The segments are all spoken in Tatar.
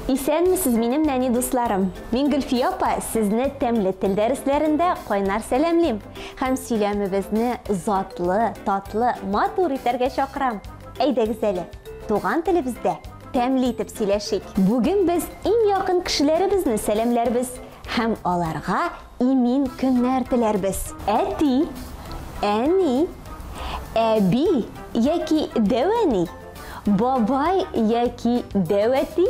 Исәнмесез, минем нәни дусларым! Мин Гөлфия апа, сезне тәмле тел дәресләрендә кайнар сәламлим һәм сөйләмебезне затлы, татлы, матур итәргә чакырам. Әйдәгез әле, туган телебездә тәмле итеп сөйләшик. Бүген без иң якын кешеләребезне сәламләрбез һәм аларга имин көннәр теләрбез. Әти, әни, әби яки дәү әни, бабай яки дәү әти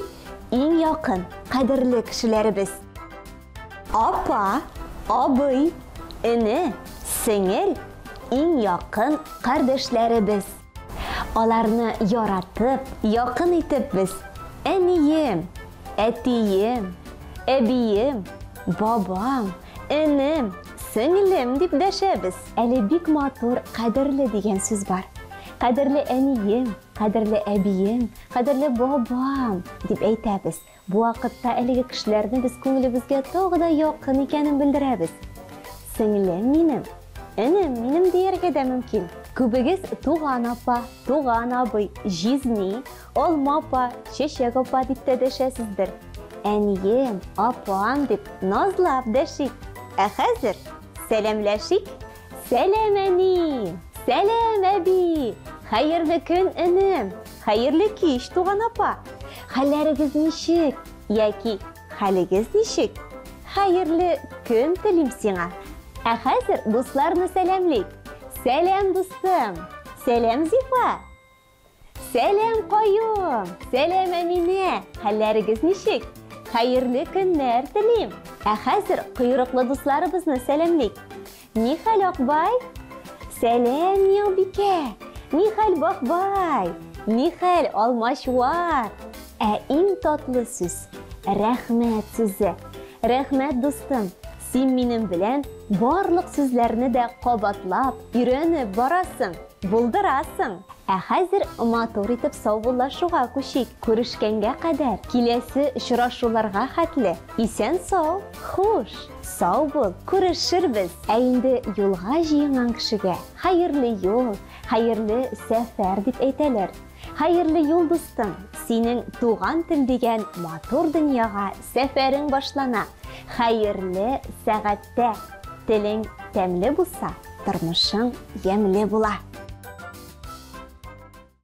иң якын, кадерле кешеләребез. Апа, абый, эне, сеңел иң якын кардәшләребез. Аларны яратып, якын итеп без әнием, әтием, әбием, бабам, энем, сеңлем дип дәшәбез. Әле бик матур кадерле дигән сүз бар. Кадерле әнием, кадерле әбием, кадерле бабам дип әйтәбез. Бу вакытта әлеге кешеләрне без күңелебезгә тагы да якын икәнен белдерәбез. Сеңлем минем, энем минем дияргә дә мөмкин. Күбегез туган апа, туган абый, җизни, алма апа, чәчәк апа дип тә дәшәсездер. Әнием, апам дип назлап дәшик. Ә хәзер сәламләшик. Сәлам, әни! Сәлам, әби! Хәерле көн, энем! Хәерле кич, туган апа! Хәлләрегез ничек? Яки хәлегез ничек? Хәерле көн телим сиңа! Ә хәзер дусларны сәламлик. Сәлам, дустым! Сәлам, Зифа! Сәлам, Каюм! Сәлам, Әминә! Хәлләрегез ничек? Хәерле көннәр телим! Ә хәзер койрыклы дусларыбызны сәламлик. Нихәл, Акбай? Сәлам, Мияубикә! Нихәл, Бахбай? Нихәл, Алмачуар? Ә иң татлы сүз, рәхмәт сүзе. Рәхмәт, дустым! Син минем белән барлык сүзләрне дә кабатлап, өйрәнеп барасың. Булдырасың! Ә хәзер матур итеп саубуллашуга күчик. Күрешкәнгә кадәр, киләсе очрашуларга хәтле, исән-сау, хуш, сау бул, күрешербез! Ә инде юлга җыенган кешегә хәерле юл, хәерле сәфәр дип әйтәләр. Хәерле юл, дустым! Синең туган тел дигән матур дөньяга сәфәрең башлана. Хәерле сәгатьтә! Телең тәмле булса, тормышың ямьле була.